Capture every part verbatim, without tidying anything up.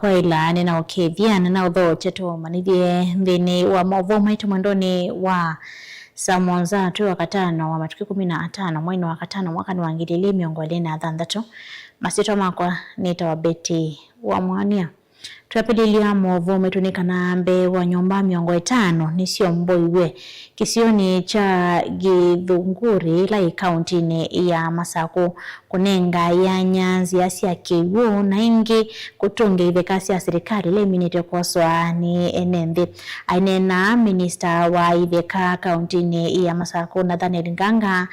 Kwaĩla nĩnaũkĩthya, nĩnaũthokya tũmanyĩthye nthĩnĩ wa maũvoo maitũ mwendonĩ wa saa mũonza twĩ wa katano wa matukũ ĩkũmi na atano mweinĩ wa katano mwakanĩ wa ngili ilĩ mĩongo ĩlĩ na thanthatũ. Masyĩtwa makwa nĩtawa Betty wa Mwania. Twambĩlĩlya maũvoo maitũ nĩ kana mbee wa nyũmba mĩongo ĩtano nĩsyomboiw'e kĩsionĩ kya Gĩthũngũrĩ, ĩla ĩ kauntinĩ ya Masakũ, kũnenga ĩanya nzĩa sya kĩw'ũ na ĩngĩ kũtũngĩa itheka sya silikalĩ ila iminĩte kwoswa nĩ ene nthĩ. Aineena minista wa itheka kauntinĩ ya Masakũ, Nathaniel Nganga,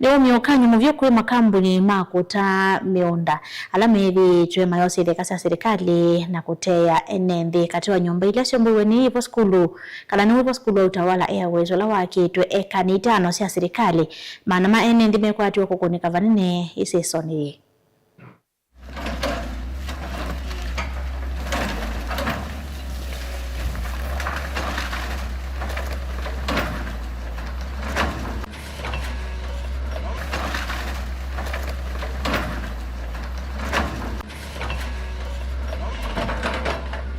nĩwaumya ũkany'o mũvyũ kwĩ makambuni ma kũta mĩũnda ala methĩĩtwe mayosya itheka sya silikalĩ na kũteea ene nthĩ. Katĩ wa nyũmba ila syomboiwe nĩ ĩvo sukulu, kana nĩw'o ĩvo sukulu wa Utawala Airways ũla wakĩtwe ekanĩ itano sya silikalĩ. Maana ma ene nthĩ mekwatiwe kũkũnĩka vanene ĩsĩsonĩ yĩĩ.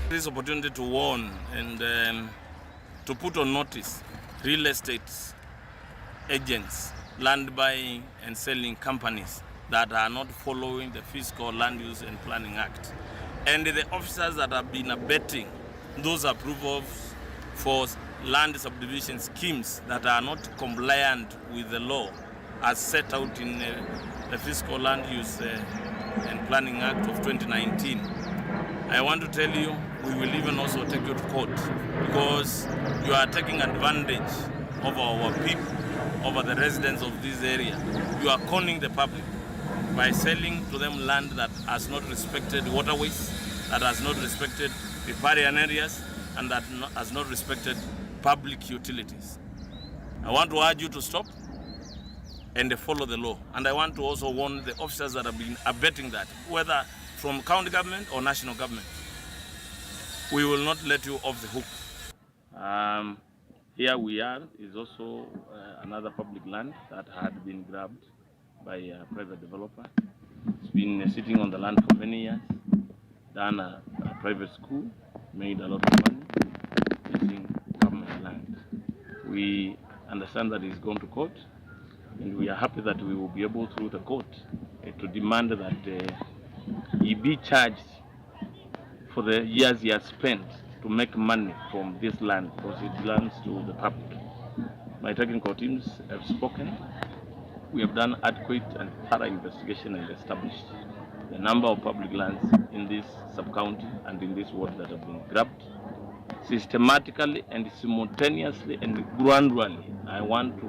This opportunity to warn and, um, to put on notice real estate agents, land buying and selling companies that are not following the Fiscal Land Use and Planning Act, and the officers that have been abetting those approvals for land subdivision schemes that are not compliant with the law as set out in, uh, the Fiscal Land Use, uh, and Planning Act of twenty nineteen. I want to tell you, we will even also take you to court because you are taking advantage over our people, over the residents of this area. You are conning the public by selling to them land that has not respected waterways, that has not respected riparian areas, and that no-, has not respected public utilities. I want to urge you to stop and follow the law. And I want to also warn the officers that have been abetting that, whether from county government or national government, we will not let you off the hook. Um, here we are is also, uh, another public land that had been grabbed by a private developer. He's been sitting on the land for many years, done a, a private school, made a lot of money using government land. We understand that he's gone to court, and we are happy that we will be able, through the court, eh, to demand that, eh, he be charged for the years he has spent to make money from this land, because it belongs to the public. My technical teams have spoken. We have done adequate and thorough investigation and established the number of public lands in this sub-county and in this ward that have been grabbed. Systematically and simultaneously and gradually, I want to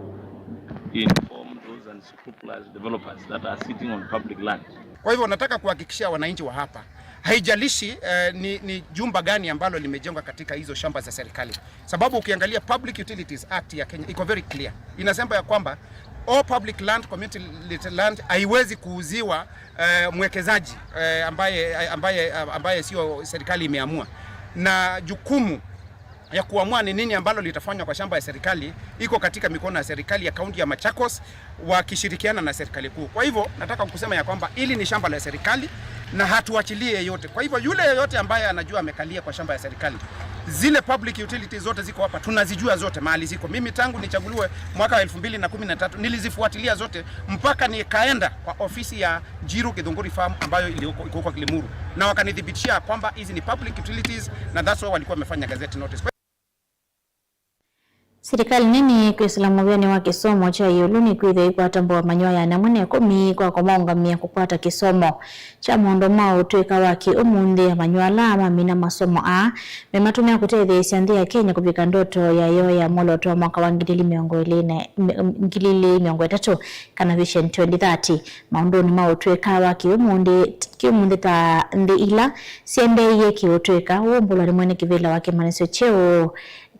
inform those unscrupulous developers that are sitting on public land. Kwa hivyo nataka kuhakikishia wananchi wa hapa, haijalishi, eh, ni, ni jumba gani ambalo limejengwa katika hizo shamba za serikali, sababu ukiangalia Public Utilities Act ya Kenya iko very clear, inasema ya kwamba all public land, community land haiwezi kuuziwa, eh, mwekezaji, eh, ambaye, ambaye, ambaye sio serikali imeamua, na jukumu ya kuamua ni nini ambalo litafanywa kwa shamba ya serikali iko katika mikono ya serikali ya kaunti ya Machakos wakishirikiana na serikali kuu. Kwa hivyo nataka kusema ya kwamba hili ni shamba la serikali na hatuachilie yeyote. Kwa hivyo yule yeyote ambaye anajua amekalia kwa shamba ya serikali, zile public utilities zote ziko hapa, tunazijua zote mahali ziko. Mimi tangu nichaguliwe mwaka wa elfu mbili na kumi na tatu nilizifuatilia zote mpaka nikaenda kwa ofisi ya Njiru Githunguri Farm ambayo ilioko, iko huko Limuru, na wakanithibitishia kwamba hizi ni public utilities, na that's why walikuwa wamefanya gazette notice. Silikalĩ nene kwĩsĩla mũvĩanĩ wa kĩsomo kya ĩũlũ nĩkwĩthĩwa ĩkwata mbũa manyũa ya ana amwe na ĩkũmi kwa kũmaũngamĩa kũkwata kĩsomo kya maũndũ ma ũtũĩka wa kĩ-ũmũnthĩ. Amanyũa ala mamina masomo aa mematũmĩa kũtetheesya nthĩ ya Kenya kũvika ndoto yayo ya mwolooto wa mwaka wa ngili ilĩ mĩongo ĩlĩ na, ngili ilĩ mĩongo ĩtatũ, kana Vision twenty thirty. Maũndũnĩ ma ũtũĩka wa kĩ-ũmũnthĩ, kĩ-ũmũnthĩ ta nthĩ ila syendeeie kĩ-ũtũĩka, ũũmbũlwa nĩ mwene kĩvĩla wa kĩmanyĩsyo kyeũ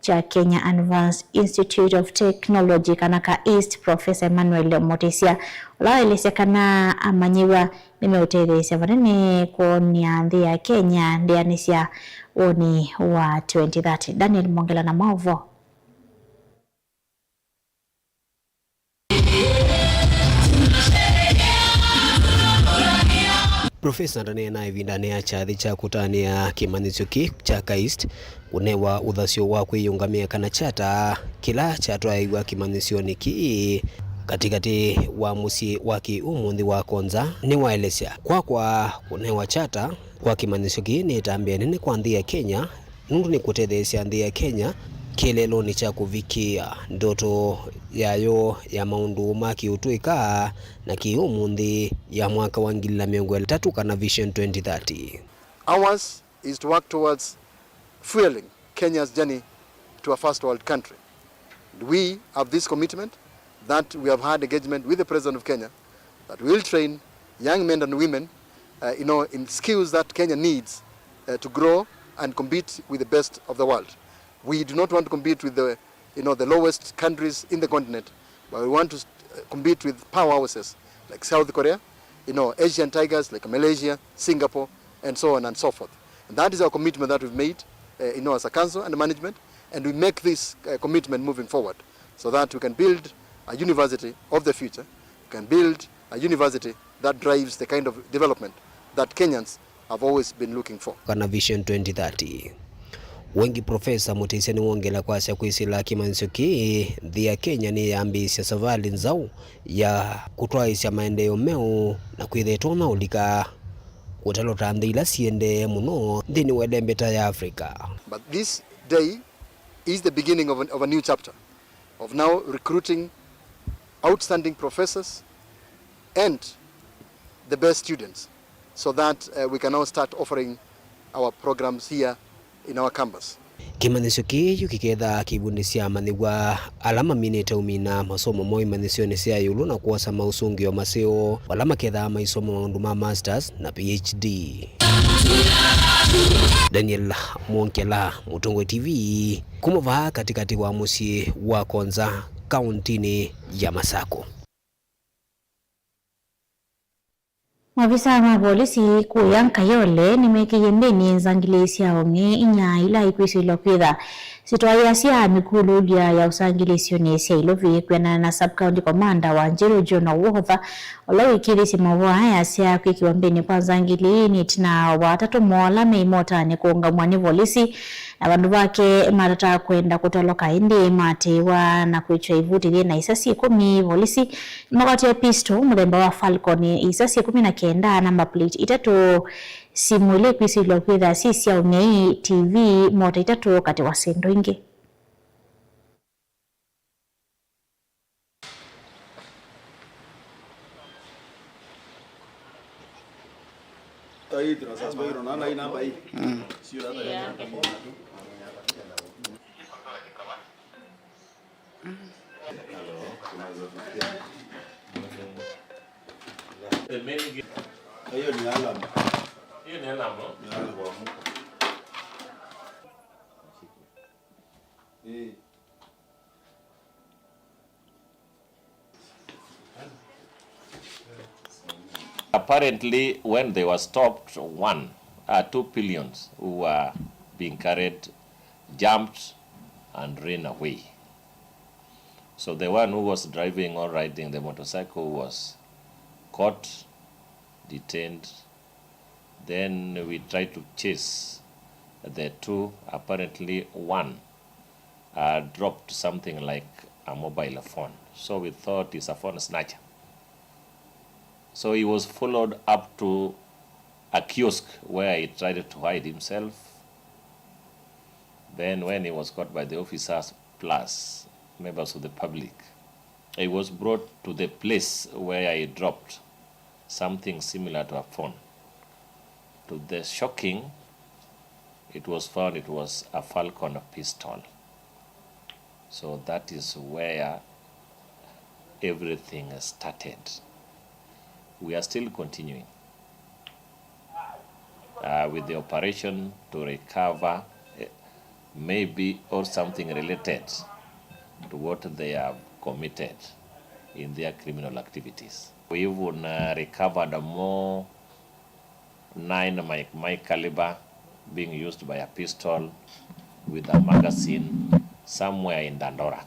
kya Kenya Advanced Institute of Technology, kana KAIST, Professor Emmanuel Mutisya, ũla waelesya kana amanyĩw'a nĩmeũtetheesya vanene kwony'a nthĩ ya Kenya ndĩanĩsya woni wa twenty thirty. Daniel Mwongela na maũvoo. Profesa ndaneenaa ĩvindanĩ ya kyathĩ kya kũtanĩa kĩmanyĩsyo kĩĩ kya KAIST kũnewa ũthasyo wa kwĩyũngamĩa kana kyata kĩla kyatwaĩiw'a kĩmanyĩsyonĩ kĩĩ katĩkatĩ wa mũsyĩ wa kĩ-ũmũnthĩ wa Konza nĩwaelesya, kwakwa kũnewa kyata kwa kĩmanyĩsyo kĩĩ nĩ ĩtambya ĩnene kwa nthĩ ya Kenya, nũndũ nĩkũtetheesya nthĩ ya Kenya kĩeleelonĩ kya kũvikĩa ndoto yayo ya maũndũ ma kĩũtũĩka na kĩ-ũmũnthĩ ya mwaka wa ngili na mĩongo ĩtatũ kana Vision twenty thirty. Ours is to work towards fueling Kenya's journey to a first world country. And we have this commitment that we have had engagement with the President of Kenya that we will train young men and women, uh, you know, in skills that Kenya needs, uh, to grow and compete with the best of the world. We do not want to compete with the, you know, the lowest countries in the continent, but we want to, uh, compete with powerhouses like South Korea, you know, Asian tigers like Malaysia, Singapore, and so on and so forth. And that is our commitment that we've made, uh, you know, as a council and management, and we make this, uh, commitment moving forward so that we can build a university of the future, we can build a university that drives the kind of development that Kenyans have always been looking for. Kana Vision twenty thirty. Wengi Profesa Mutisya nĩwongela kwasya kwĩsĩla kĩmanyĩsyo kĩĩ, nthĩ ya Kenya nĩyambĩĩsya savalĩ nzaũ ya kũtwaĩĩsya maendeeo meũ na kwĩthĩa ĩtonya ũlika kũtalota nthĩ ila siendee mũno nthĩnĩ wa ĩlembeta ya Africa. But this day is the beginning of a, of a new chapter of now recruiting outstanding professors and the best students so that, uh, we can now start offering our programs here in our campus. Kĩmanyĩsyo kĩĩ yu kĩkethaa kĩivundĩsya amanyĩw'a ala maminĩte ũmina masomo moo imanyĩsyonĩ sya ĩũlũ na kwosa maũsũngĩo maseo vala makethaa maisoma maũndũ ma masters na P H D. Daniel Mwongela, Mũtongoi T V, kuma vaa katĩkatĩ wa mũsyĩ wa Konza, kaũntĩnĩ ya Masakũ. Maovisaa ma volisi kũya Kayole nĩmekĩie nthĩnĩ nzangili sya ũng'ei inya ila ikwĩsĩlwa kwĩtha sitwaĩasya mĩkũlũlya ya ũsangili isionĩ sya Ilovi. Kwĩanana na sub-county commander wa Njeru John Owotha, ũla wĩkĩĩthisye maũvoo aya, asya kwĩkĩwa nthĩnĩ kwa nzangili ii nĩ ĩtina wa atatũ moo ala me imotanĩ kũũngamw'a nĩ volisi, na vandũ vake matataa kwenda kũtoloka, ĩndĩ maatĩĩwa na kwĩkĩwa ivutĩthye na isasi ĩkũmi. Volisi nĩmakwatie pistol mũthemba wa Falcon, isasi ĩkũmi na kenda, number plate itatũ, simũ ila ikwĩsĩlwa kwĩtha syĩ sya ũng'ei, T V, mota itatũ, katĩ wa syĩndũ ingĩ. Hiyo ni alama. Hiyo ni alama. Ni alama. Eh. Apparently, when they were stopped, one, uh, two pillions who were being carried jumped and ran away. So the one who was driving or riding the motorcycle was caught, detained. Then we tried to chase the two. Apparently, one, uh, dropped something like a mobile phone. So we thought he's a phone snatcher. So he was followed up to a kiosk where he tried to hide himself. Then when he was caught by the officers plus members of the public, he was brought to the place where he dropped something similar to a phone. To the shocking, it was found it was a Falcon pistol. So that is where everything started. We are still continuing, uh, with the operation to recover, eh, maybe or something related to what they have committed in their criminal activities. We even, uh, recovered more nine Mike, Mike caliber being used by a pistol with a magazine somewhere in Dandora.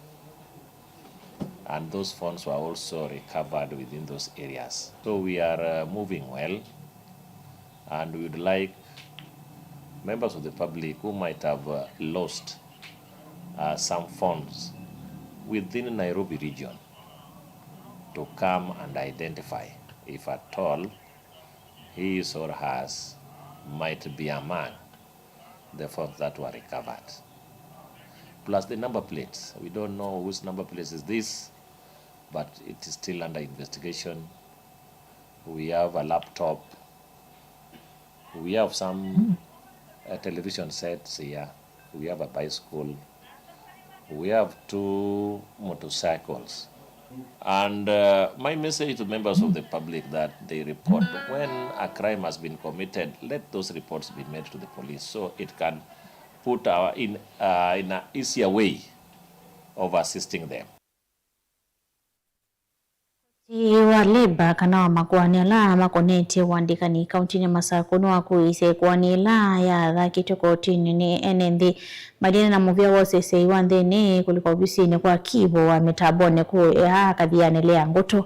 And those phones were also recovered within those areas. So we are, uh, moving well. And we would like members of the public who might have, uh, lost, uh, some funds within Nairobi region to come and identify if at all his or hers might be among the funds that were recovered. Plus the number plates. We don't know whose number plates is this, but it is still under investigation. We have a laptop. We have some, uh, television sets here. We have a bicycle. We have two motorcycles. And, uh, my message to members of the public that they report when a crime has been committed, let those reports be made to the police so it can put our in, uh, in an easier way of assisting them. Ĩĩ wa Labour kana wa makoani ala makonetye ũandĩkani kauntinĩ ya Masakũ nĩwakũĩĩsye ĩkoani ĩla yathakĩtwe kotinĩ nĩ ene nthĩ mailyĩle na mũvĩa wa ũseseĩ wa nthĩnĩ kũlika ovisinĩ kwa Kivu wa mĩtambonĩ kũũ ĩaa Kathianĩ Lea Ngũtũ.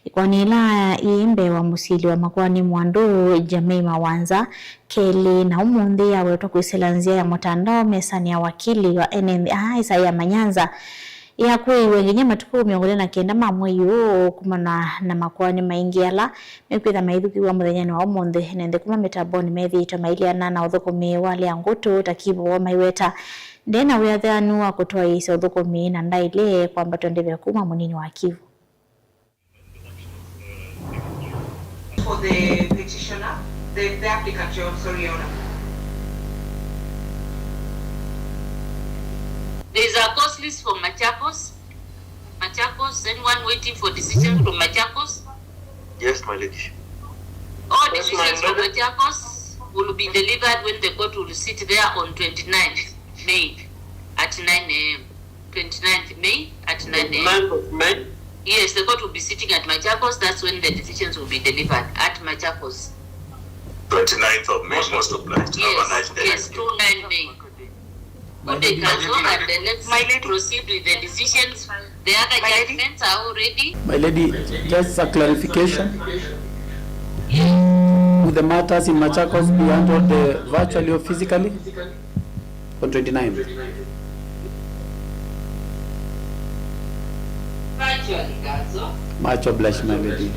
Ĩkoani ĩla yĩ mbee wa mũsili wa makoani Mwandũ Jamei Mawanza kelĩ na ũmũnthĩ yawetwa kwĩsĩla nzĩa ya mũtandao mesanĩ ya wakili wa ene nthĩ aa Isaiah Manyanza. Ĩakũĩiwe nginya matukũ mĩongo ĩlĩ na kenda ma mwei ũũ kumana na makoani maingĩ ala mekwĩtha maithukĩĩw'a mũthenyanĩ wa ũmũnthĩ. Ene nthĩ kuma mĩtambonĩ methĩĩtwe mailyana na ũthũkũmi wa Lea Ngũtũ ta Kivu woo maiweta nde na wĩathanu wa kũtwaĩĩsya ũthũkũmi na ndaĩle kwambatw'a ndĩve kuma mũnini wa Kivu. For the petitioner, the, the applicant, Your, sorry, Your Honor. There is a cost list for Machakos. Machakos, anyone waiting for decision from Machakos? Yes, my lady. All decisions from Machakos will be delivered when the court will sit there on twenty-ninth May at nine a m. Twenty-ninth May at nine a m. Twenty-ninth of May? Yes, the court will be sitting at Machakos. That's when the decisions will be delivered at Machakos. Twenty-ninth of May, most obliged. Have a nice day. Yes, yes, two nine May. Good day, Kazo, and, uh, let's proceed with the decisions. The other judgments are all ready. My lady, just a clarification. Will the matters in Machakos be handled, uh, virtually or physically? On twenty-nine. Virtually, Kazo. Much obliged, my lady.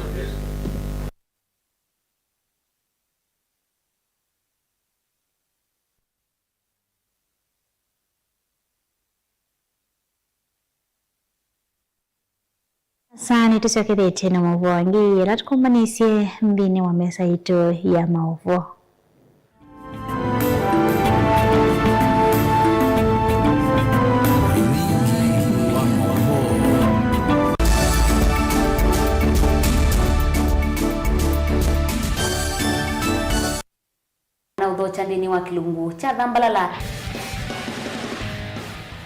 Asa nĩtũsyokethetye na maũvoo angĩ ĩla tũkombanĩsye nthĩnĩ wa mesa yitũ ya maũvoo. Na ũthokya nthĩnĩ wa kĩlungu kya thambalala.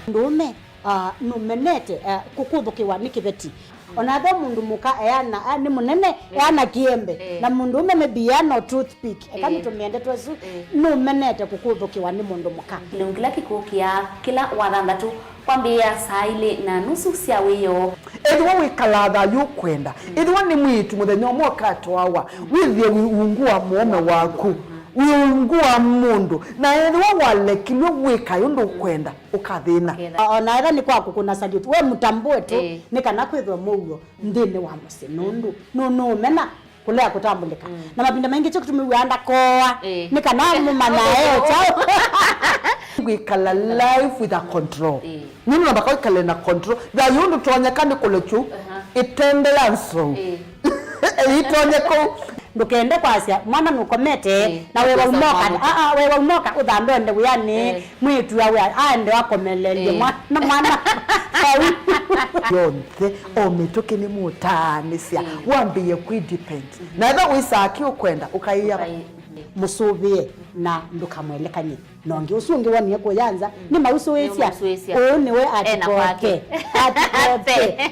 Mũndũũme, ah, nũmenete, ah, kũkũthũkĩwa nĩ kĩveti. Ona ethĩwa mũndũ mũka eana, ah, nĩ mũnene, eh, eana kĩembe. Eh. Na mũndũũme maybe eana o toothpick. Eka, eh, nĩtũmĩe ndeto ĩsu, eh, nũmenete kũkũthũkĩwa nĩ mũndũ mũka. Kĩlungu kĩla kĩkũkĩa kĩla wathanthatũ. Kwambĩĩa saa ilĩ na nusu sya wĩoo. Ethĩwa wĩkalaa thayũ ũkwenda, ethĩwa nĩ mwĩĩtu mũthenya ũmwe ũkatwawa, wĩthĩe wĩ ungu wa mũũme waku, wĩ ungu wa mũndũ, na ethĩwa walekilw'e wĩkae ũndũ ũkwenda, ũkathĩna. Ũkethĩa. O na ethĩwa nĩ kwa kũkũna salute, we mũtambũe tu, ĩĩ, nĩ kana kwĩthwe mũuo nthĩnĩ wa mũsyĩ, nũndũ nũ-, nũũmena. Kũlea kũtambũlĩka. Mm. Na mavinda maingĩ kyo kĩtumi wĩaa ndakoa. Ĩĩ. Nĩ kana mũmanya e o kyaũ. Wĩkala life with a control. Ĩĩ. Nũndũ namba kwĩkala na control. Thayũ ndũtonyeka nĩ kũlekyu. Aha. Ĩtende ya nzou. Ĩĩ. Ĩtonye kũu. Ndũkende kwasya mwana nũkomete, ĩĩ, na wewa ũkosa umoka. Mwana. Aa, wewa umoka ũthandonde wĩanĩ. Ĩĩ. Mwĩĩtu awe aende akomeleelye, ĩĩ, mwa-, na mwana vau. Yonthe, o mĩtũkĩ nĩmũtaanĩsya, ĩĩ, wambĩĩe kwĩ depend. Mhm. Na ethĩwa wĩsaa kĩ ũkwenda, ũkaĩa. Ũkaĩ-, mhm, mũsũvĩe na ndũkamwelekany'e na ũngĩ. Ũsu ũngĩ wonie kũya nza, mm, nĩmausũĩsya. Nĩmausũĩsya. Ũũ nĩwe ena atikoke. Kwake. Atikoke.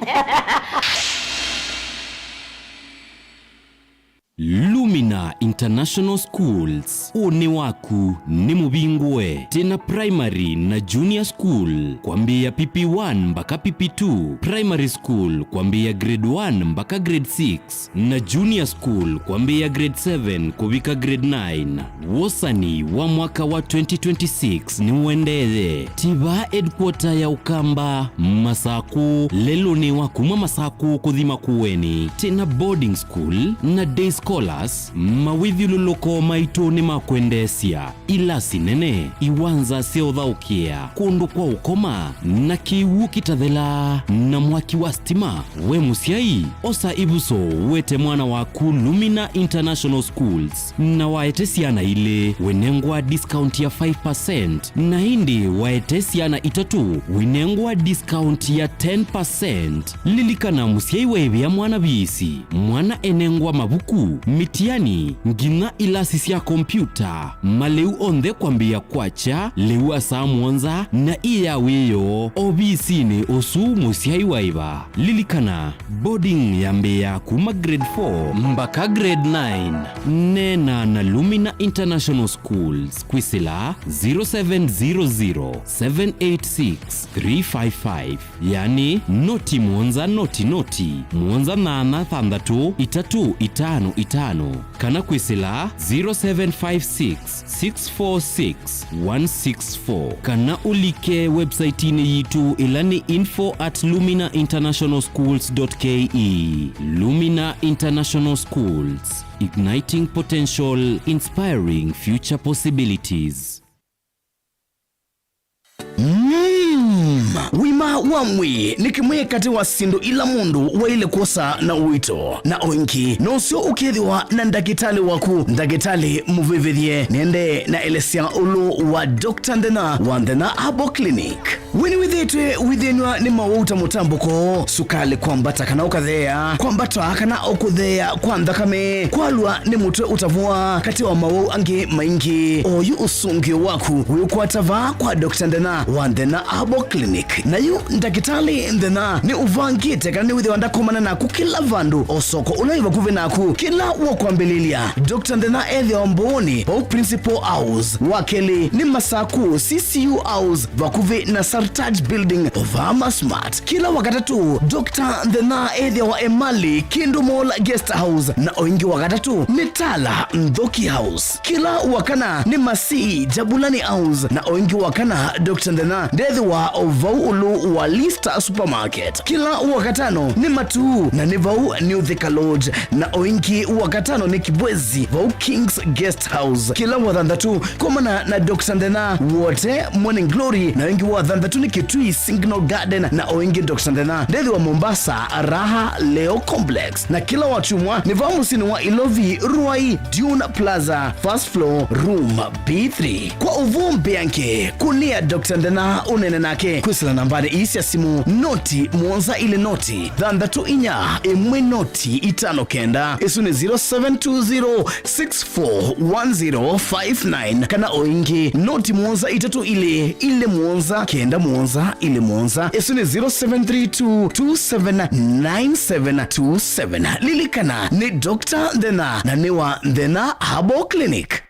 Lumina International Schools, ũnĩ waku nĩ mũvingũe. Twĩna primary na junior school kwambĩĩa P P one mpaka P P two, primary school kwambĩĩa grade one mpaka grade six, na junior school kwambĩĩa grade seven kũvika grade nine. Wosani wa mwaka wa twenty twenty-six nĩũendee. Tiva headquarter ya Ũkamba, Masakũ, lelũnĩ wa kuma Masakũ kũthi Makueni. Twĩna boarding school na day scholars, mawĩthyũlũlũko maitũ nĩ ma kwendeesya. Ilasi nene, iwanza sya ũthaũkĩa, kũndũ kwa ũkoma, na kĩw'ũ kĩtathelaa, na mwaki wa stima. We mũsyai, osa ĩvuso wete mwana waku Lumina International Schools, na waete syana ilĩ, wĩnengwa discount ya five percent, na ĩndĩ waete syana itatũ, wĩnengwa discount ya ten percent. Lilikana, mũsyai waĩvĩa mwana viisi, mwana enengwa mavuku, mĩtiani, nginya ilasi sya kompyuta, malĩu onthe kwambĩĩa kwakya lĩu wa saa mũonza na ĩ ya wĩoo ovisinĩ ũsu mũsyai waĩva. Lilikana, boarding yambĩĩa kuma grade four mpaka grade nine. Neena na Lumina International Schools kwĩsĩla zero seven zero zero, seven eight six, three five five, yani noti mũonza noti noti, mũonza nyanya thanthatũ itatũ itano itano, kana kwĩsĩla zero seven five six, six four six, one six four, kana ũlike website-inĩ yitũ ĩla nĩ info at lumina international schools dot K E. Lumina International Schools, igniting potential, inspiring future possibilities. Mm. Wima wa mwĩĩ nĩ kĩmwe katĩ wa syĩndũ ila mũndũ waĩle kwosa na ũito, na o ĩngĩ nũsyo ũkethĩwa na ndakĩtalĩ waku. Ndakĩtalĩ mũvĩvĩthye nĩendee na elesya ũlũ wa Doctor Nthena wa Nthena Herbal Clinic. We nĩwĩthĩĩtwe wĩthĩnw'a nĩ mawau ta mũtambũko, sukalĩ kwambata kana ũkatheea, kwambata kana o kũtheea kwa nthakame, kwalwa nĩ mũtwe ũtavũa, katĩ wa mawau angĩ maingĩ? Oyu ũsũngĩo waku wĩũkwata vaa kwa Doctor Nthena wa Nthena Herbal Clinic. Na yu ndakĩtalĩ Nthena nĩ ũvangĩte kana nĩwĩthĩwa ndakomana naku kĩla vandũ, o soko ũla wĩ vakuvĩ naku, kĩla wũkwambĩlĩlya. Doctor Nthena ethĩawa Mbooni, vau Principal House. Wa kelĩ nĩ Masaku, C C U House, vakuvĩ na Sartaj Building, vaa Masmart. Kĩla Wakatatũ, Doctor Nthena ethĩawa Emali, Kindu Mall Guest House, na o ĩngĩ Wakatatũ nĩ Tala, Nthoki House. Kĩla Wakana nĩ Masii, Jabulani House, na o ĩngĩ Wakana, Doctor Nthena ndethĩwa o vau ũlũ wa Lista Supermarket. Kĩla Wakatano nĩ Matuu, na nĩ vau New Thika Lodge, na o ĩngĩ Wakatano nĩ Kibwezi, vau King's Guest House. Kĩla Wathanthatũ, komana na Doctor Nthena Wote Morning Glory, na o ĩngĩ Wathanthatũ nĩ Kitui Signal Garden, na o ĩngĩ Doctor Nthena ndethĩwa Mombasa, Raha Leo Complex. Na kĩla Wakyumwa nĩ vaa mũsyĩnĩ wa Ilovi, Ruai, Dune Plaza, first floor, room B three. Kwa ũvoo mbeange, kũnĩa Doctor Nthena ũneene nake kwĩsĩla nambanĩ ii sya simũ, noti mũonza ilĩ noti, thanthatũ inya ĩmwe noti itano kenda. Ĩsu nĩ zero seven two zero, six four one zero five nine, kana o ĩngĩ, noti mũonza itatũ ilĩ, ilĩ mũonza, kenda mũonza, ilĩ mũonza. Ĩsu nĩ zero seven three two, two seven nine seven two seven. Lilikana, nĩ Doctor Nthena, na nĩ wa Nthena Herbal Clinic.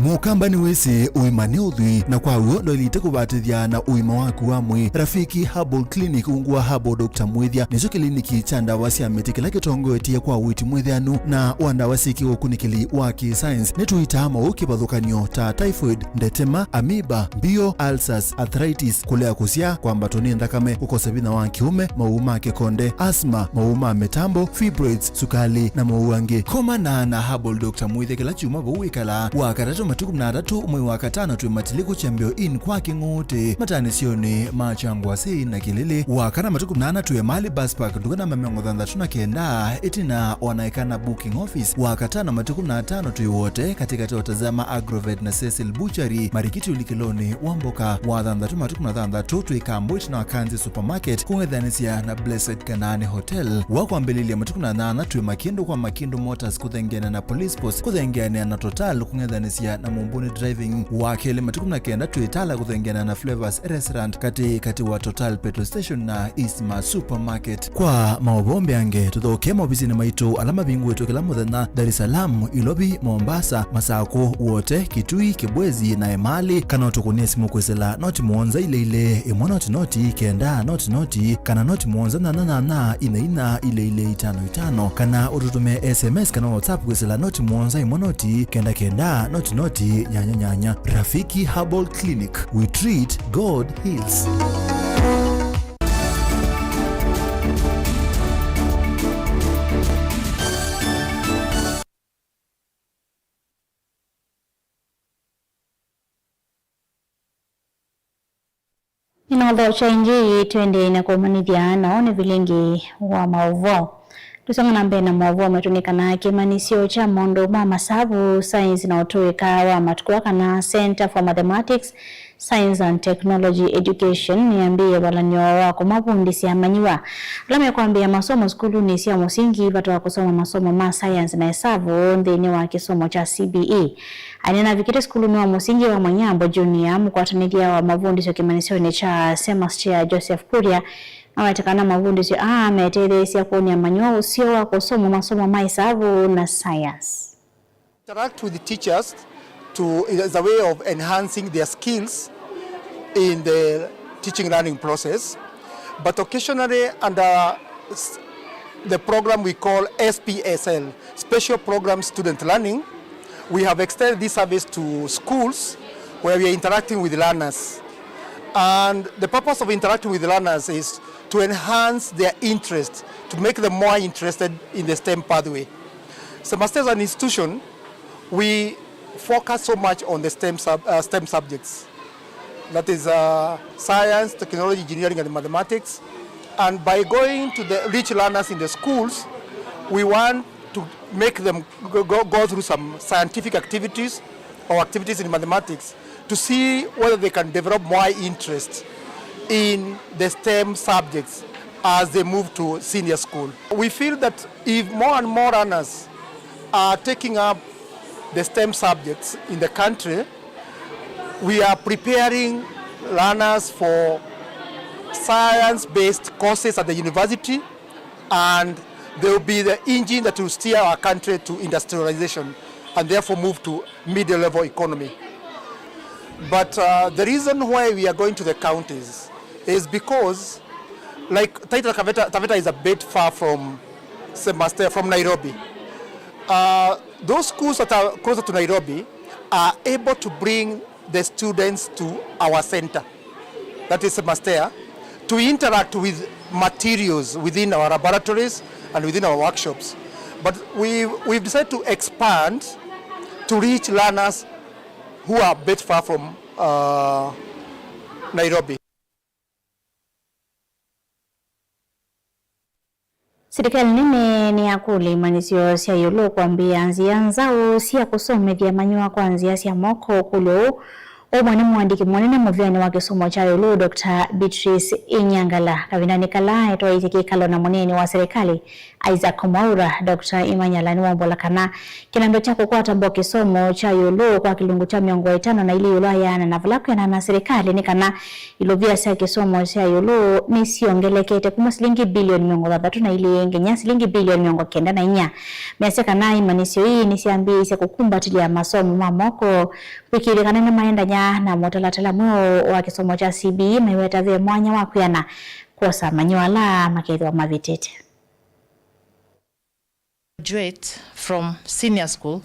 Mũkamba nĩwĩsĩ ũima nĩ ũthwii, na kwa w'o ndwaĩlĩte kũvatĩthya na ũima waku wa mwĩĩ. Rafiki Herbal Clinic, ungu wa Herbal Doctor Mwĩthya, nĩkyo kĩliniki kya ndawa sya mĩtĩ kĩla kĩtongoetye kwa ũiiti mwĩthĩanu na wa ndawa syĩ kĩũkunĩkĩli wa kĩ-science. Nĩtũitaa mawau kĩvathũkany'o ta typhoid, ndetema, amoeba, mbio, ulcers, arthritis, kũlea kũsyaa, kwambatwa nĩ nthakame, kũkosa vinya wa kĩũme, mawau ma kĩkonde, asthma, mawau ma mĩtambo, fibroids, sukalĩ, na mawau angĩ. Komana na Herbal Doctor Mwĩthya kĩla kyumwa vau wĩkalaa. Wakatatũ matukũ kũmi na atatũ mwei wa katano twĩ Matiliku Kyambĩo Inn kwa Kĩng'ũũtĩ, matanĩsyonĩ ma Kyangwasĩ na Kĩlĩlĩ. Wakana matukũ kũmi na ana twĩ Emali Bus Park, nduka namba mĩongo thanthatũ na kenda, ĩtina wa Naikana Booking Office. Wakatano matukũ kũmi na atano twĩ Wote, katĩkatĩ wa Tazama Agrovet na Cecil Butchery, marikiti ũlikĩlonĩ wa mboka. Wathanthatũ matukũ kũmi na thanthatũ twĩ Kambo, ĩtina wa Kanzi Supermarket, kũng'ethanĩsya na Blessed Kanaani Hotel. Wa kwambĩlĩlya matukũ kũmi na nyanya twĩ Makindũ kwa Makindũ Motors, kũthengeana na Police Post, kũthengeanĩa na Total, kũng'ethanĩsya na Mumbuni Driving. Wa kelĩ matukũ na kenda twĩtala kũthengeana na Flavors Restaurant katĩ katĩ wa Total Petrol Station na Eastmart Supermarket. Kwa maũvoo mbeange, tũthokee maovisinĩ maitũ ala mavingũĩtwe kĩla mũthenya Dar es Salaam, Ilovi, Mombasa, Masakũ, Wote, Kitui, Kibwezi na Emali, kana ũtũkũnĩe simũ kwĩsĩla noti mũonza ile ile ĩmwe noti noti kenda noti noti, kana noti mũonza nyanya nyanya ina ina ile ile itano itano, kana ũtũtũmĩe S M S kana WhatsApp kwĩsĩla noti mũonza ĩmwe noti kenda kenda noti noti nyanya nyanya. Rafiki Herbal Clinic, we treat, God heals. Nĩnaũthokya ĩngĩ twendee na kũmanyĩthya, na ũũ nĩ vilingi wa maũvoo. Tũsonga na mbee na maũvoo maitũ nĩ kana kĩmanyĩsyo kya maũndũ ma masavu, science na ũtũĩka wa matukũ aa, kana Center for Mathematics, Science and Technology Education, nĩyambĩĩe valany'o wa kũmavundĩsya amanyĩw'a ala mekwambĩĩa masomo sukulunĩ sya mũsingi vata wa kũsoma masomo ma science na ĩsavu nthĩnĩ wa kĩsomo kya C B E. Aineena avikĩte sukulunĩ wa mũsingi wa Manyambo Junior, mũkwatanĩthya wa mavundĩsyo kĩmanyĩsyonĩ kya Semastia Joseph Kuria, nawete kana mavundĩsyo aa metetheesya kwony'a amanyĩw'a ũseo wa kũsoma masomo ma ĩsavu na science. Interact with teachers to, as a way of enhancing their skills in the teaching learning process, but occasionally under s- the program we call S P S L, Special Program Student Learning, we have extended this service to schools where we are interacting with learners. And the purpose of interacting with learners is to enhance their interest, to make them more interested in the STEM pathway. Semastia as an institution, we focus so much on the STEM, sub, uh, STEM subjects. That is uh, science, technology, engineering, and mathematics. And by going to the rich learners in the schools, we want to make them go, go, go through some scientific activities or activities in mathematics to see whether they can develop more interest in the STEM subjects as they move to senior school. We feel that if more and more learners are taking up the STEM subjects in the country, we are preparing learners for science-based courses at the university, and they will be the engine that will steer our country to industrialization and therefore move to middle-level economy. But uh, the reason why we are going to the counties is because, like, Taita Taveta, Taveta is a bit far from Semastia, from Nairobi. Uh, those schools that are closer to Nairobi are able to bring the students to our center, that is Semastia, to interact with materials within our laboratories and within our workshops. But we, we've decided to expand to reach learners who are a bit far from uh, Nairobi. Silikalĩ nene nĩyakũlya imanyĩsyo sya ĩũlũ kwambĩĩa nzĩa nzaũ sya kũsomethya amanyĩw'a kwa nzĩa sya moko. Ũkũlyo ũũ waumw'a nĩ mũandĩki mũnene mũvĩanĩ wa kĩsomo kya ĩũlũ, Doctor Beatrice Inyangala, kavindanĩ kala etwaĩĩsye kĩkalo na mũneeni wa silikalĩ, Isaac Mwaura. Doctor Imanyala nĩwaumbũla kana kĩnando kya kũkwata mbau kĩsomo kya ĩũlũ kwa kĩlungu kya mĩongo ĩtano na ilĩ ĩũlũ ayana na vala kwĩanana na silikalĩ nĩ kana ilovia sya kĩsomo kya ĩũlũ nĩsyongelekete kuma silingi bilioni mĩongo thanthatũ na ilĩ nginya silingi bilioni mĩongo kenda na inya. Measya kana imanyĩsyo ii nĩsyambĩĩisye kũkumbatĩlya masomo ma moko, kwĩkĩĩthya kana nĩmaendany'a na mũtalatala mweũ wa kĩsomo kya C B E, maiweta ve mwanya wa kwĩana kwosa amanyĩw'a ala makethĩwa mavĩtĩte. Graduate from senior school,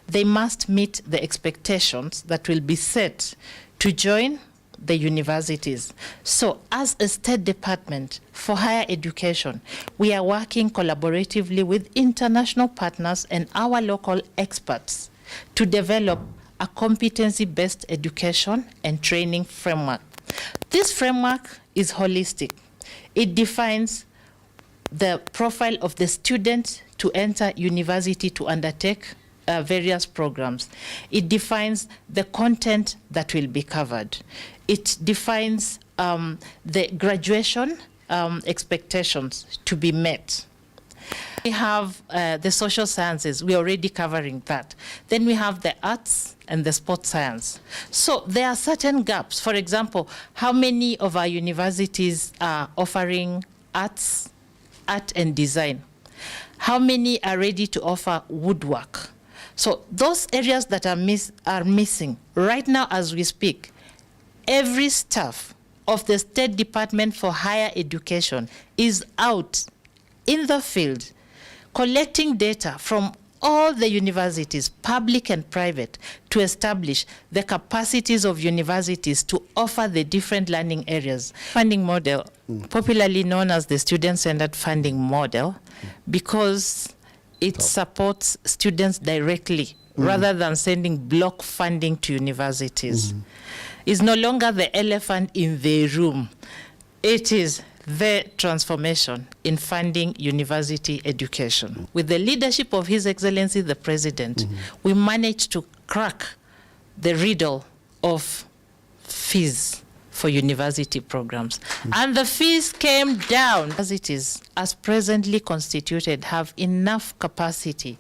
they must meet the expectations that will be set to join the universities. So, as a State Department for Higher Education, we are working collaboratively with international partners and our local experts to develop a competency-based education and training framework. This framework is holistic. It defines the profile of the student to enter university to undertake uh, various programs. It defines the content that will be covered. It defines um, the graduation um, expectations to be met. We have uh, the social sciences, we're already covering that. Then we have the arts and the sports science. So there are certain gaps. For example, how many of our universities are offering arts, art and design? How many are ready to offer woodwork? So those areas that are, miss, are missing right now as we speak, every staff of the State Department for Higher Education is out in the field collecting data from all the universities, public and private, to establish the capacities of universities to offer the different learning areas. Funding model, popularly known as the student-centered funding model, because it supports students directly rather than sending block funding to universities. Is no longer the elephant in the room. It is the transformation in funding university education. With the leadership of His Excellency the President, we managed to crack the riddle of fees for university programs. And the fees came down. Universities, as presently constituted, have enough capacity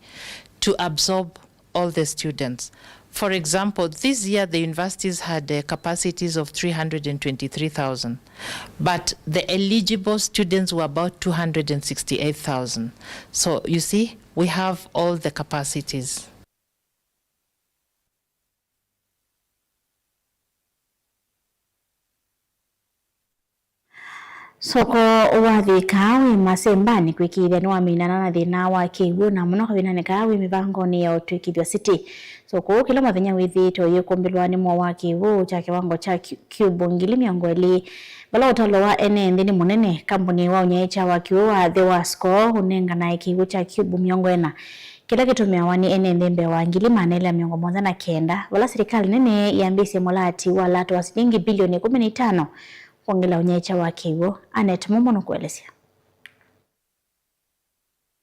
to absorb all the students. For example, this year the universities had uh, capacities of three hundred twenty-three thousand, but the eligible students were about two hundred sixty-eight thousand. So you see, we have all the capacities. Soko wa Thika wĩ masembanĩ kwĩkĩĩthya nĩwaminana na thĩna wa kĩw'ũ, na mũno kavindanĩ kaa wĩ mĩvangonĩ ya ũtw'ĩkĩthw'a sitĩ. Soko ũũ kĩla mũthenya wĩthĩĩtwe ũyĩkũmbĩlwa nĩ mũo wa kĩw'ũ kya kĩwango kya cu-, cube ngili mĩongo ĩlĩ. Vala ũtalo wa ene nthĩ nĩ mũnene, kambuni wa ũnyaĩĩkya wa kĩw'ũ wa The Wasco ũnenganae kĩw'ũ kya cube mĩongo ĩna kĩla kĩtũmĩawa nĩ ene nthĩ mbee wa ngili maana elĩ na mĩongo mũonza na kenda, vala silikalĩ nene yambĩĩsye mũlaati wa lato wa silingi bilioni ĩkũmi na itano kwongela ũnyaĩĩkya wa kĩw'ũ. Annet Mumo nũkũelesya.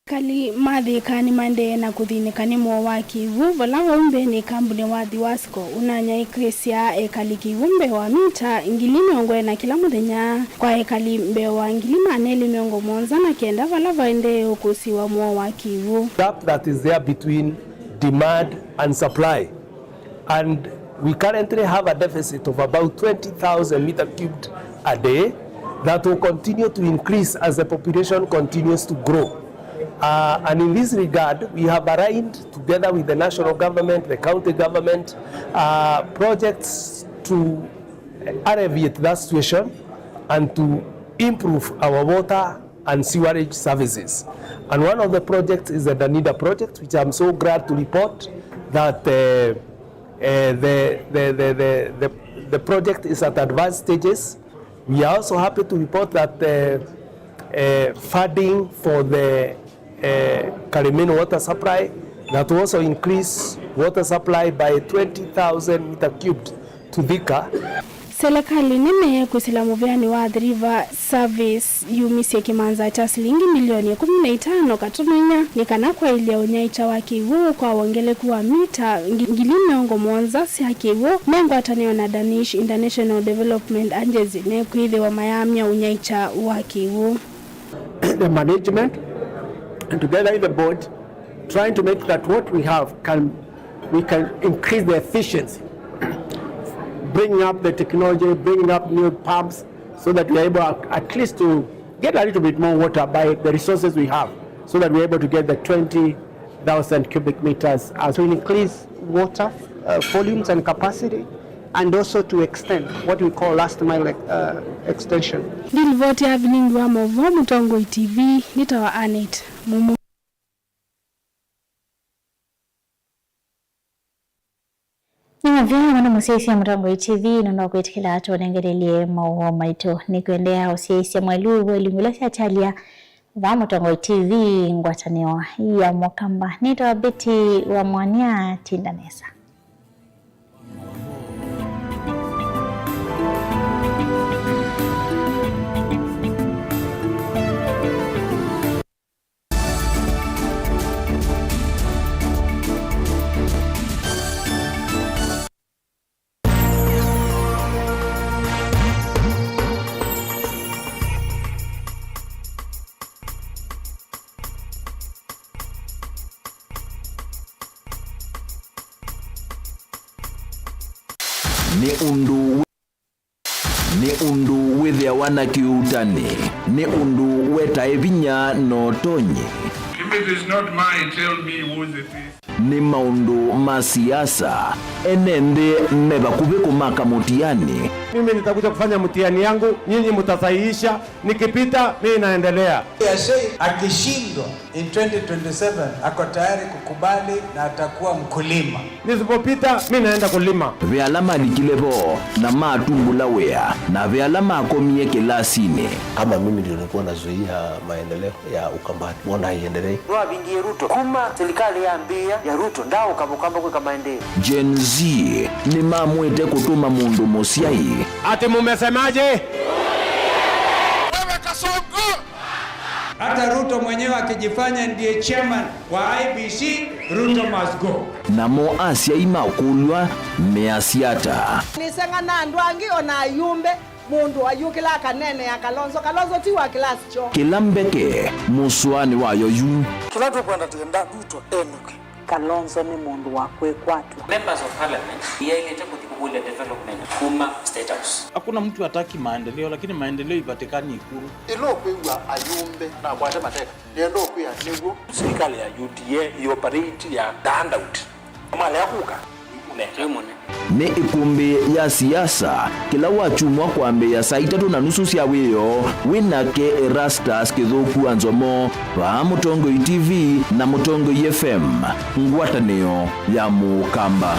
Ekali ma Thika nĩmaendee na kũthĩnĩka nĩ mũo wa kĩw'ũ, vala vau mbeenĩ kambuni wa The Wasco ũnanyaĩĩkĩsya ekali kĩw'ũ mbee wa mita ngili mĩongo ĩna kĩla mũthenya, kwa ekali mbee wa ngili maana elĩ mĩongo mũonza na kenda vala vaendee ũkũsĩĩwa mũo wa kĩw'ũ. Gap that is there between demand and supply. And we currently have a deficit of about twenty thousand meter cubed a day that will continue to increase as the population continues to grow. Uh, and in this regard, we have aligned together with the national government, the county government, uh, projects to alleviate that situation and to improve our water and sewerage services. And one of the projects is the Danida project, which I'm so glad to report that, uh, uh, the, the, the, the, the, the project is at advanced stages. We are also happy to report that, uh, uh, funding for the, uh, Kalemenu water supply, that will also increase water supply by twenty thousand meter cubed to Thika. Selekalĩ nene kwĩsĩla mũvĩanĩ wa Athi River Service yumisye kĩmanza kya silingi milioni ĩkũmi na itano katono inya nĩ kana kwaĩlya ũnyaĩĩkya wa kĩw'ũ kwa wongeleku wa mita ngi-, ngili mĩongo mũonza sya kĩw'ũ me ngwatanĩo na Danish International Development Agency mekwĩthĩwa mayaamya ũnyaĩĩkya wa kĩw'ũ. The management and together with the board trying to make that what we have can, we can increase the efficiency, bringing up the technology, bringing up new pumps, so that we are able at, at least to get a little bit more water by the resources we have, so that we are able to get the twenty thousand cubic meters as to increase water, uh, volumes and capacity, and also to extend what we call last mile, uh, extension. Nĩ livoti ya vilingi wa maũvoo Mũtongoi T V, nĩtawa Annet Mumo. Nĩ mũvea mũno mũsyaĩĩsya Mũtongoi T V nũndũ wa kwĩtĩkĩla tũnengelelye maũvoo maitũ. Nĩkwendea ũsyaĩĩsya mwelu wa ilungu ila sya kyalya vaa Mũtongoi T V ngwatanĩo ya Mũkamba. Nĩtawa Betty wa Mwania, tinda nesa. Ũndũ wĩ-, nĩ ũndũ wĩthĩawa na kĩuutani, nĩ ũndũ wetae vinya na ũtonyi. If it is not mine, tell me whose it is. Nĩ maũndũ ma siasa, ene nthĩ me vakuvĩ kũmaka mũtiani. Mimi nitakuja kufanya mtihani yangu, nyinyi mtasahihisha, nikipita, mimi naendelea. Akishindwa in twenty twenty-seven, ako tayari kukubali na atakuwa mkulima. Nisipopita, mimi naenda kulima. Ve ala malikile vo na matumbũla wĩa, na ve ala makomie kĩlasinĩ. Kama mimi ndio nilikuwa nazuia maendeleo ya Ukambani, mbona haiendelei? Nĩwavindie Ruto kuma serikali yambĩĩa ya Ruto, ndaũka Mũkamba kwĩka maendeeo. Gen Z nĩmamwĩte kũtũma mũndũ mũsyai. Ati mumesemaje? Wewe Kasongo! Hata Ruto mwenyewe akijifanya ndiye chairman wa I E B C, Ruto must go. Namo asyai makũlw'a measya ata? Nĩseng'ana andũ angĩ o na ayumbe. Mũndũ ayũkĩla akaneenea Kalonzo. Kalonzo ti wa kĩlasi kyoo. Kĩla mbeke mũsũanĩ wayo yu. Kĩla tũkwenda, twenda Ruto enũke. Kalonzo nĩ mũndũ wa kwĩkwatw'a. Members of Parliament yaĩlĩte kũthi kũkũlya development kuma State House. Hakuna mtu hataki maendeleo, lakini maendeleo ipatikani Ikulu. Ĩla ũkwĩw'a ayumbe nakwate mateka, nĩenda ũkwĩa nĩw'o. Serikali ya U D A ĩoperate ya the handout. Malea kũka. Nĩ ĩkũmbĩ ya siasa, kĩla wakyumwa kwambĩĩa saa itatũ na nusu sya wĩoo, wĩ nake Erastus Kĩthũku wa Nzomo, vaa Mũtongoi T V na Mũtongoi F M, ngwatanĩo ya Mũkamba.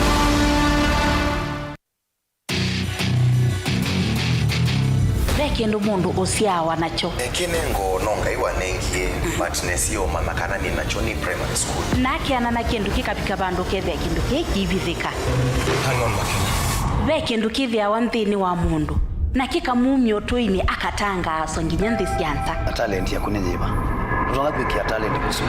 Ve kĩndũ mũndũ ũsyaawa nakyo. Kĩnengo no Ngai wanengie, but nesie ũmanya kana nĩ nakyo nĩ primary school. Na akeana na kĩndũ kĩkavika vandũ ũkethĩa kĩndũ kĩĩ kĩivithĩka. Hang on, Makena. Ve kĩndũ kĩthĩawa nthĩnĩ wa mũndũ, na kĩkamumya ũtũinĩ, akatangaaswa nginya nthĩ sya nza. Talent yaku nĩ yĩva? Ndũtonya kwĩkĩa talent mũsyĩ.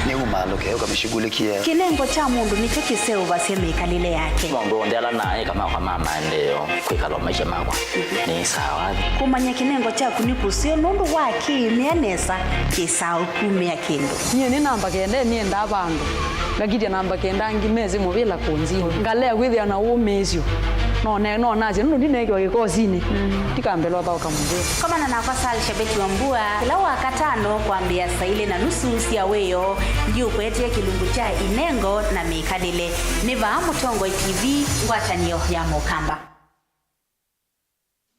Nĩ umaalũke, ũkamĩshughulikie. Kĩnengo kya mũndũ nĩkyo kĩseũvasya mĩkalĩle yake. Maũndũ onthe ala naĩ kama kwa ma maendeeo. Kwĩkala maisha makwa nĩ sawa. Kũmanya kĩnengo kyaku nĩ kũseo nũndũ wa kĩĩmĩa nesa kĩsaa ũkumĩa kĩndũ. Nyie nĩ namba kenda nĩendaa vandũ, ngakitya namba kenda angĩ mesĩ mũvĩla kũnzini. Ngalea kwĩthĩa na ũmĩĩsyo. None, no nasya nũndũ ndineekiwa kĩkosinĩ, ndikambĩlwa thaũka mũvĩa. Komana nakwa Sal Shabeti wa Mbua kĩla Wakatano kwambĩĩa saa ilĩ na nusu sya wĩoo, ndiũkũetee kĩlungu kya ĩnengo na mĩkalĩle. Nĩ vaa Mũtongoi T V, ngwatanĩo ya Mũkamba.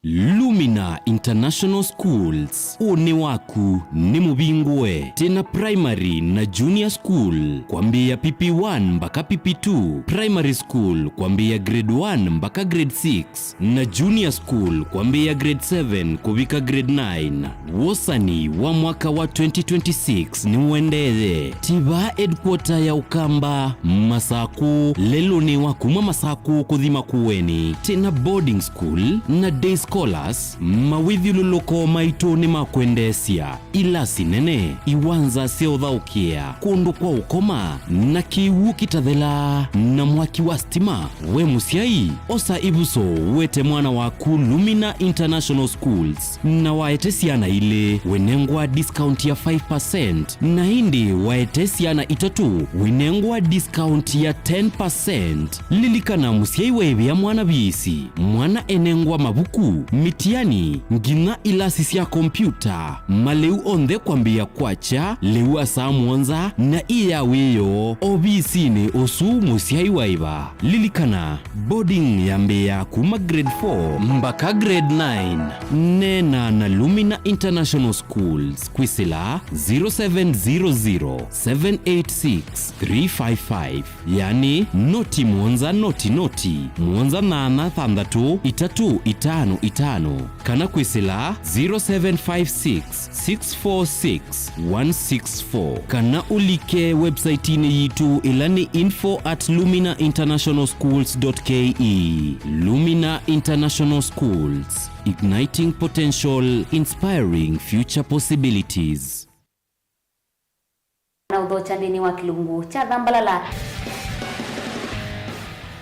Lumina International Schools, ũnĩ waku nĩ mũvingũe. Twĩna primary na junior school kwambĩĩa P P one mbaka P P two, primary school kwambĩĩa grade one mbaka grade six, na junior school kwambĩĩa grade seven kũvika grade nine. Wosani wa mwaka wa twenty twenty-six nĩũendee. Ti vaa headquarter ya Ũkamba, Masakũ, lelũnĩ wa kuma Masakũ kũthi Makueni. Twĩna boarding school na day scholars, mawĩthyũlũlũko maitũ nĩ ma kwendeesya, ilasi nene, iwanza sya ũthaũkĩa, kũndũ kwa ũkoma, na kĩw'ũ kĩtathela, na mwaki wa sitima. We mũsyai, osa ĩvuso ũete mwana waku Lumina International Schools, na waete syana ilĩ, wĩnengwa discount ya five percent, na ĩndĩ waete syana itatũ, wĩnengwa discount ya ten percent. Lilikana, mũsyai waĩvĩa mwana viisi, mwana enengwa mavuku, mĩtiani, nginya ilasi sya kompiuta, malĩu onthe kwambĩĩa kwakya lĩu wa saa mũonza na ĩ ya wĩoo ovisinĩ ũsu mũsyai waĩva. Lilikana, boarding yambĩĩa kuma grade four mbaka grade nine. Neena na Lumina International Schools kwĩsĩla zero seven zero zero, seven eight six, three five five, yani noti mũonza noti noti, mũonza nyanya thanthatũ itatũ itano itano, kana kwĩsĩla zero seven five six, six four six, one six four, kana ũlike website-inĩ yitũ ĩla nĩ info at lumina international schools dot K E. Lumina International Schools, igniting potential, inspiring future possibilities. Na ũthokya nthĩnĩ wa kĩlungu kya Thambalala.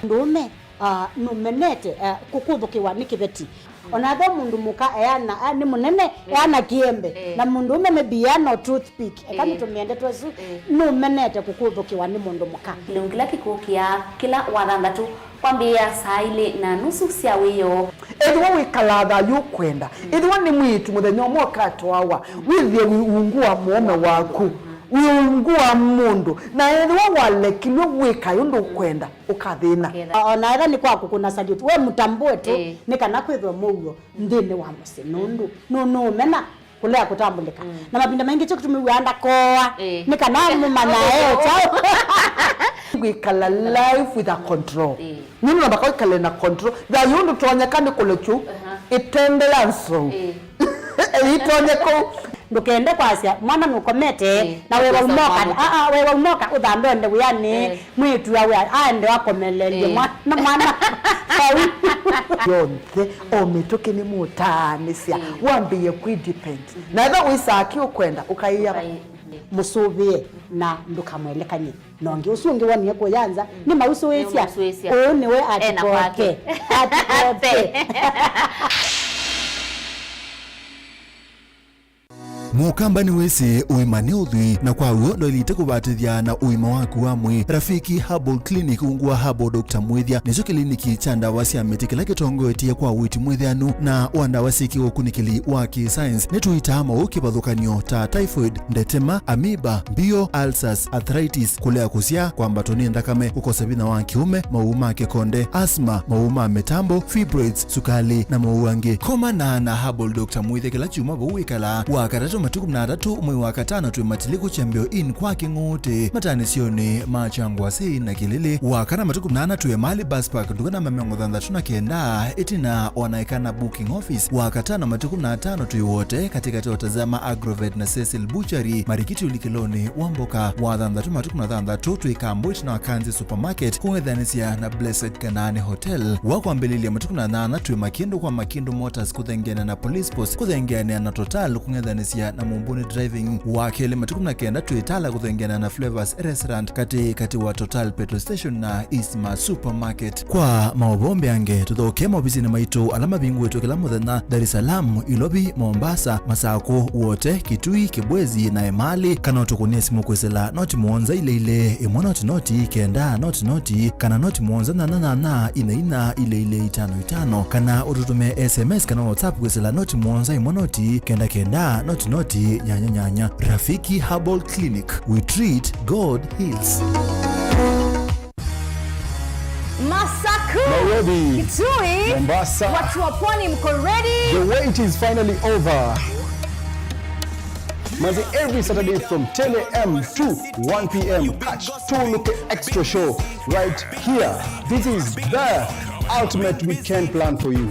Mũndũũme, ah, nũmenete, ah, kũkũthũkĩwa nĩ kĩveti. Ona ethĩwa mũndũ mũka eana, a, nĩ mũnene, eana kĩembe, na mũndũ ũme maybe eana o toothpick. Eka nĩtũmĩe ndeto ĩsu, nũmenete kũkũthũkĩwa nĩ mũndũ mũka. Kĩlungu kĩla kĩkũkĩa kĩla wathanthatũ kwambĩĩa saa ilĩ na nusu sya wĩoo. Ethĩwa wĩkalaa thayũ ũkwenda, ethĩwa nĩ mwĩĩtu mũthenya ũmwe ũkatwawa, wĩthĩe wĩ ungu wa mũũme waku, wĩ ungu wa mũndũ, na ethĩwa walekilw'e wĩkae ũndũ ũkwenda, ũkathĩna. Ũkethĩa. O na ethĩwa nĩ kwa kũkũna salute, we mũtambũe tu, nĩ kana kwĩthwe mũuo nthĩnĩ wa mũsyĩ, nũndũ nũ-, nũũmena kũlea kũtambũlĩka. Na mavinda maingĩ kyo kĩtumi wĩaa ndakoa, nĩ kana mũmanya e kyaũ. Kwĩkala life with a control. Nũndũ nambaka wĩkale na control. Thayũ ndũtonyeka nĩ kũlekyu ĩtende ya nsou. Ĩitonye kũu. Ndũkende kwasya mwana nũkomete, na wewa umoka, aa, wewa umoka ũthambe ende wĩanĩ, mwĩĩtu awe aende akomelelye mwana, mwana vau. Yonthe, o mĩtũkĩ nĩmũtaanĩsya, wambĩĩe kwĩ depend. Na ethĩwa wĩsaa kĩ ũkwenda, ũkaĩa mũsũvĩe na ndũkamwelekany'e. Na ũngĩ ũsu ũngĩ wonie kũya nza, nĩ mausũĩsya. Nĩ mausũĩsya. Ũũ nĩwe ena kwake. Atikoke. Atikoke. Mũkamba nĩwĩsĩ ũima nĩ ũthwii, na kwa w'o ndwaĩlĩte kũvatĩthya na ũima waku wa mwĩĩ. Rafiki Herbal Clinic ungu wa Herbal Doctor Mwĩthya nĩkyo kĩliniki kya ndawa sya mĩtĩ kĩla kĩtongoetye kwa ũiiti mwĩthĩanu na wa ndawa syĩ kĩũkunĩkĩli wa kĩ-science. Nĩtũitaa maũũ kĩvathũkany'o ta typhoid, ndetema, amoeba, mbio, ulcers, arthritis, kũlea kũsyaa, kwambatwa nĩ nthakame, kũkosa vinya wa kĩũme, maũũ ma kĩkonde, asthma, maũũ ma mĩtambo, fibroids, sukalĩ, na maũũ angĩ. Komana na Herbal Doctor Mwĩthya kĩla kyumwa vau wĩkalaa, wa katatũ matukũ kũmi na atatũ mwei wa katano twĩ Matiliku Kyambĩo Inn kwa Kĩng'ũũtĩ, mataanĩsyonĩ ma Kyangwasĩ na Kĩlĩlĩ, wa kana matukũ kũmi na ana twĩ Emali Bus Park, nduka namba mĩongo thanthatũ na kenda, ĩtina wa naĩkana booking office, wa katano matukũ kũmi na atano twĩ Wote, katĩkatĩ wa Tazama Agrovet na Cecil Butchery, Marikiti ũlikĩlonĩ wa mboka, wa thanthatũ matukũ kũmi na thanthatũ twĩ Kambwit na Wakanzi Supermarket, kũng'ethanĩsya na Blessed Kanaani Hotel. Wa kwambĩlĩlya matukũ kũmi na nyanya twĩ Makĩndũ kwa Makĩndũ Motors kũthengeana na Police Post, kũthengeanĩa na Total, kũng'ethanĩsya na Mumbuni Driving. Wa kelĩ matukũ kũmi na kenda twĩ Tala kũthengeana na Flavors Restaurant, katĩ katĩ wa Total Petrol Station na Eastma Supermarket. Kwa maũvoo mbeange, tũthokee maovisinĩ maitũ ala mavingũĩtwe kĩla mũthenya, Dar es Salaam, Ilovi, Mombasa, Masakũ, Wote, Kitui, Kibwezi, na Emali, kana ũtũkũnĩe simũ kwĩsĩla noti mũonza ilĩ ilĩ, ĩmwe noti noti, kenda noti noti, kana noti mũonza nyanya nyanya, ina ina, ilĩ ilĩ, itano itano, kana ũtũtũmĩe S M S kana WhatsApp kwĩsĩla noti mũonza ĩmwe noti, kenda kenda, noti noti, nyanya nyanya. Rafiki Herbal Clinic, we treat, God heals. Masaku, Nairobi, Kitui, Mombasa. Watu wa pwani, mko ready? The wait is finally over. Manze, every Saturday from ten a m to one p m, catch Tuluke Extra Show right here. This is the ultimate weekend plan for you.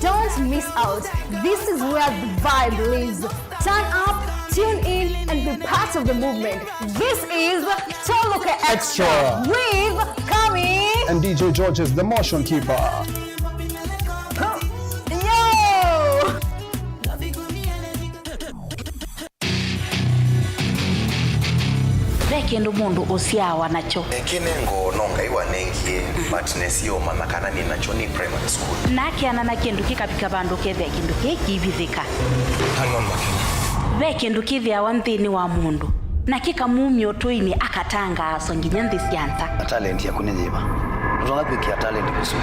Don't miss out. This is where the vibe lives. Turn up, tune in, and be part of the movement. This is Tuluke Extra. Extra with Kami and D J Georges, the Motion Keeper. Yo! Ve kĩndũ mũndũ ũsyaawa nakyo. Kĩnengo no Ngai wanengie, but nĩsĩ ũmanya kana nĩ nakyo nĩ primary school. Na akeana na kĩndũ kĩkavika vandũ ũkethĩa kĩndũ kĩĩ kĩivithĩka. Hang on, Makena. Ve kĩndũ kĩthĩawa nthĩnĩ wa mũndũ, na kĩkamumya ũtũinĩ, akatangaaswa nginya nthĩ sya nza. Talent yaku nĩ yĩva? Ndũtonya kwĩkĩa talent kũsu.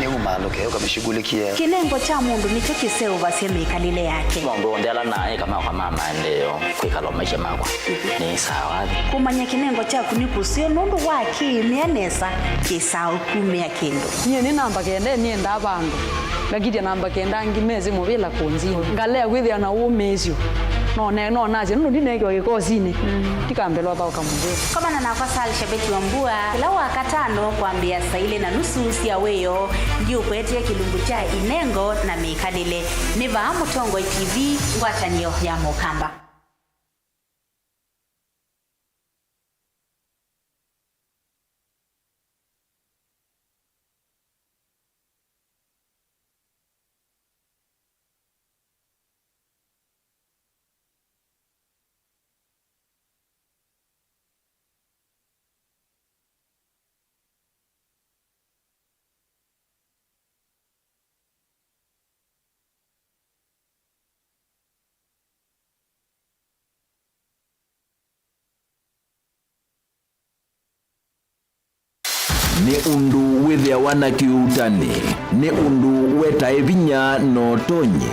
Nĩ umaalũke, ũkamĩshughulikie. Kĩnengo kya mũndũ nĩkyo kĩseũvasya mĩkalĩle yake. Maũndũ onthe ala naeka makwa ma maendeeo, kwĩkala o maisha makwa, nĩ sawa. Kũmanya kĩnengo kyaku nĩ kũseo nũndũ wa kĩĩmĩa nesa, kĩsaa ũkumĩa kĩndũ. Nyie nĩ namba kenda nĩendaa vandũ, ngakitya namba kenda angĩ mesĩ mũvĩla kũnzini. Ngalea kwĩthĩa na ũmĩĩsyo. No ne-, no nasya nũndũ ndineekiwa kĩkosinĩ, ndikambĩlwa thaũka mũvĩla. Komana nakwa Sal Shabeti wa Mbua kĩla Wakatano kwambĩĩa saa ilĩ na nusu sya wĩoo, ndiũkwetee kĩlungu kya Inengo na Mĩkalĩle. Nĩ vaa Mũtongoi T V, ngwatanĩo ya Mũkamba. Nĩ ũndũ wĩthĩawa na kĩuutani, nĩ ũndũ wetae vinya na ũtonyi.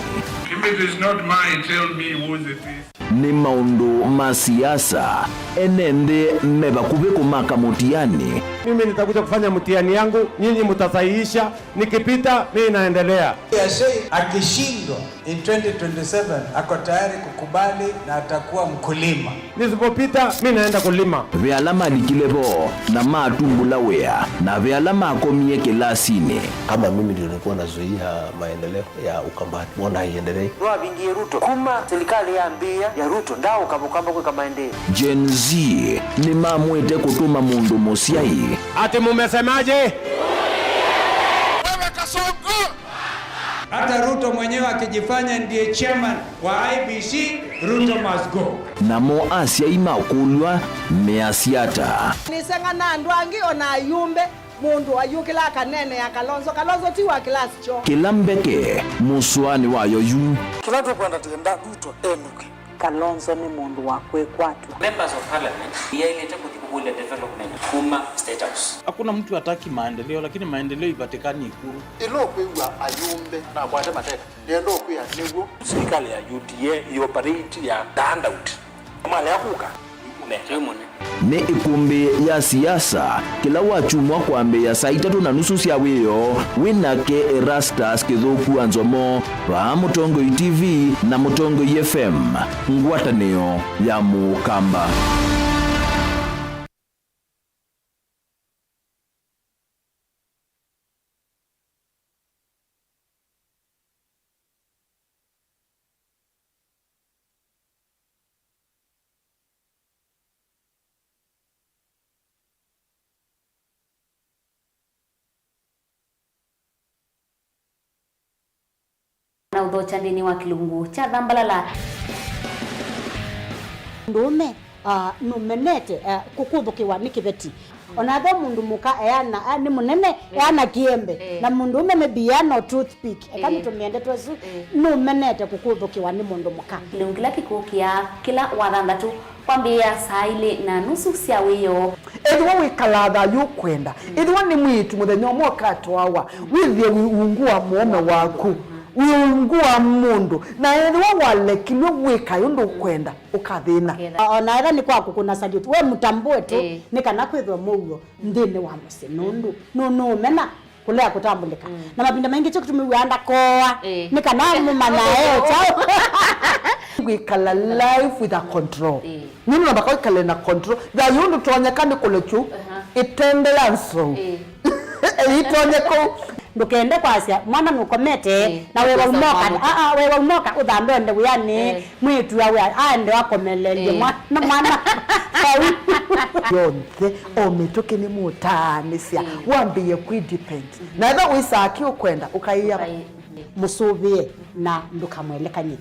If it is not mine, tell me whose it is. Nĩ maũndũ ma siasa, ene nthĩ me vakuvĩ kũmaka mũtiani. Mimi nitakuja kufanya mtihani yangu, nyinyi mtasahihisha, nikipita, mimi naendelea. Yashei akishindwa in twenty twenty-seven, ako tayari kukubali na atakuwa mkulima. Nisipopita, mi naenda kulima. Ve ala malikile vo na matumbũla wĩa, na ve ala makomie kĩlasinĩ. Kama mimi ndio nilikuwa nazuia maendeleo ya Ukambani, mbona haiendelei? Nĩwavingie Ruto. Kuma serikali yambĩĩa ya Ruto, ndaũkavũkamba kwĩka maendeeo. Gen Z nĩmamwĩte kũtũma mũndũ mũsyai. Ati mumesemaje? Wewe Kasongo! Hata Ruto mwenyewe akijifanya ndiye chairman wa I E B C, Ruto must go. Namo asyai makũlw'a measya ata? Nĩseng'a na andũ angĩ, o na ayumbe, mũndũ ayũkĩla akaneenea Kalonzo. Kalonzo ti wa class kyoo. Kĩla mbeke mũsoanĩ wayo yu. Kĩla tũkwenda, tũkwenda Ruto enũke. Kalonzo nĩ mũndũ wa kwĩkwatw'a. Members of Parliament yaĩlĩte kũthi kũkũlya development kuma State House. Hakuna mtu hataki maendeleo, lakini maendeleo ipatikani Ikulu. Ĩla ũkwĩw'a ayumbe na akwate mateka, nĩenda ũkwĩa nĩw'o. Serikali ya U D A ĩoperate ya handout. Malea kũka, nĩkũnenga. Nĩ ĩkũmbĩ ya siasa kĩla wakyumwa kwambĩĩa saa itatũ na nusu sya wĩoo, wĩ nake Erastus Kĩthũku wa Nzomo, vaa Mũtongoi T V na Mũtongoi F M, ngwatanĩo ya Mũkamba. Na ũthokya nthĩnĩ wa kĩlungu kya Thambalala. Mũndũũme, ah, nũmenete, ah, kũkũthũkĩwa nĩ kĩveti. O na ve mũndũ mũka eana, ah, nĩ mũnene, eana kĩembe. Eh. Na mũndũũme maybe eana o toothpick. Eka nĩtũmĩe ndeto ĩsu. Eh. Nũmenete kũkũthũkĩwa nĩ mũndũ mũka. Kĩlungu kĩla kĩkũkĩa kĩla Wathanthatũ kwambĩĩa saa ilĩ na nusu sya wĩoo. Ethĩwa wĩkalaa thayũ ũkwenda, ethĩwa nĩ mwĩĩtu mũthenya ũmwe ũkatwawa, wĩthĩe wĩ ungu wa mũũme waku, wĩ ungu wa mũndũ, na ethĩwa walekilw'e wĩkae ũndũ ũkwenda, ũkathĩna. Ũkethĩna. O na ethĩwa nĩ kwa kũkũna salute, we mũtambũe tu, ĩĩ, nĩ kana kwĩthwe mũuo nthĩnĩ wa mũsyĩ, nũndũ nũ-, nũũmena kũlea kũtambũlĩka. Mm. Na mavinda maingĩ kyo kĩtumi wĩaa ndakooa, ĩĩ, nĩ kana mũmanyae o kyaũ. Kwĩkala life with a control. Ĩĩ. Nĩ namba kwĩkala na control. Thayũ ndũtonyeka nĩ kũlekyu, aha, ĩtende ya nzou. Ĩĩ. Ĩitonyeka. Ndũkende kwasya mwana nũkomete, ĩĩ, na wewa ũkosa ũnoka, mwana. Aa, wewa ũnoka ũthambe ũende wĩanĩ. Ĩĩ. Mwĩĩtu awe aende akomelelye, ĩĩ, mwana, mwana. Yonthe, o mĩtũkĩ nĩmũtaanĩsya, ĩĩ, wambĩĩe kwĩ depend. Mhm. Na ethĩwa wĩsaa kĩ ũkwenda, ũkaĩa. Ũkaĩ-, mũsũvĩe na ndũkamwelekany'e.